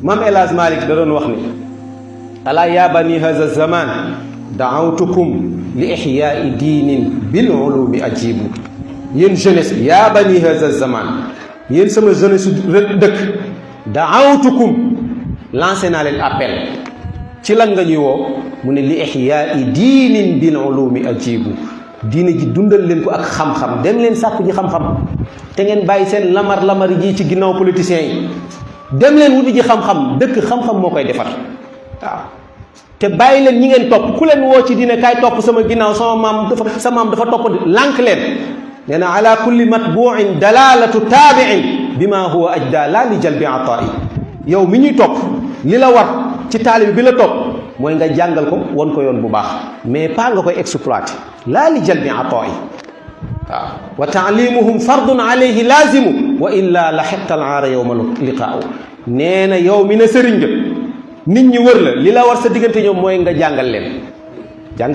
maam El Hadj Malick da doon wax ni alaa yaa bani haza zaman daawtukum li ixyaai diinin bil ulumi ajibu. yéen jeunesse yaa bani haza zaman, yéen sama jeunesse dëkk, daawtukum lancé naa leen appel ci lan nga ñuy woo mu ne li ixyaai diinin bil ulumi ajibu. diine ji dundal leen ko ak xam-xam, dem leen sàkku ji xam-xam te ngeen bàyyi seen lamar ji ci ginnaaw politiciens yi. dem leen wuti ji xam-xam, dëkk xam-xam moo koy defar waaw. te bàyyi leen ñi ngeen topp, ku leen woo ci diine kaay topp sama ginnaaw sa maam dafa topp lànk leen. nee na ala kulli matbuin dalalatu taabiin bima huwa ajda la li jalbi ataai. yow mi ñuy topp li la war ci taalibi bi la topp mooy nga jàngal ko won ko yoon bu baax, mais pas nga koy exploiter laa li jalbi ataai. waaw wa taalimuhum fardun alayhi laazimu wa illa laxiqta al aara yowma liqaaw. nee na yow mi ne sëriñ nga, nit ñi wër la, li la war sa diggante ñoom mooy nga jàngal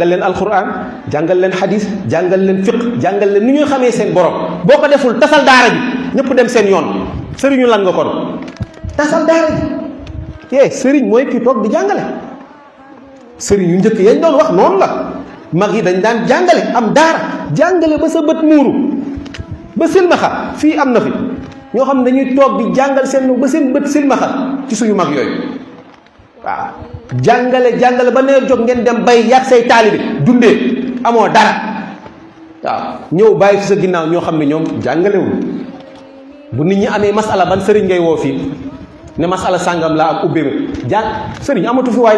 leen alquran, jàngal leen hadis, jàngal leen fiq, jàngal leen ni ñuy xamee seen borom. boo ko deful tasal daara ji, ñëpp dem seen yoon. sëriñu lan nga kon tasal daara ji. sëriñ mooy ki toog di jàngale. sëriñ yu njëkk yañ doon wax noonu la. mag yi dañ daan jàngale, am daara, jàngale ba sa bët muuru, ba silmaxa. fii am na fi ñoo xam ne dañuy toog di jàngal seen ba seen bët silmaxa ci suñu mag yooyu. waaw jàngale ba nee jóg ngeen dem bay yàgg say taalibi dundee amoo dara. waaw ñëw bàyyi fi sa ginnaaw ñoo xam ne ñoom jàngalewul. bu nit ñi amee masala ban sëriñ ngay woo fii ne masala sàngam laa am ubbee sëriñ amatu fi waay.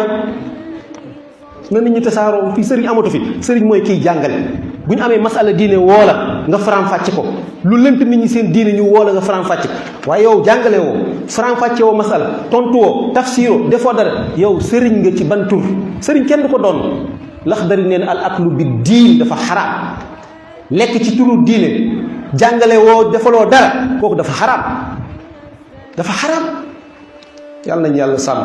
na nit ñi tasaaroo fii sëriñ amatu fi. sëriñ mooy kiy jàngale. bu ñu amee masala diine woo la nga faram-fàcce ko, lu lënt nit ñi seen diine ñu woo la nga faram-fàcce ko. waaye yow jàngale woo, faram-fàcce woo masala, tontu woo, tafsiroo, defoo dara, yow sëriñ nga ci ban tur? sëriñ kenn du ko doon. Laxdari neen al aklu bi diin dafa xaraam. lekk ci turu diine, jàngale woo, defaloo dara, kooku dafa xaraam. yàlla nañ yàlla sàmm.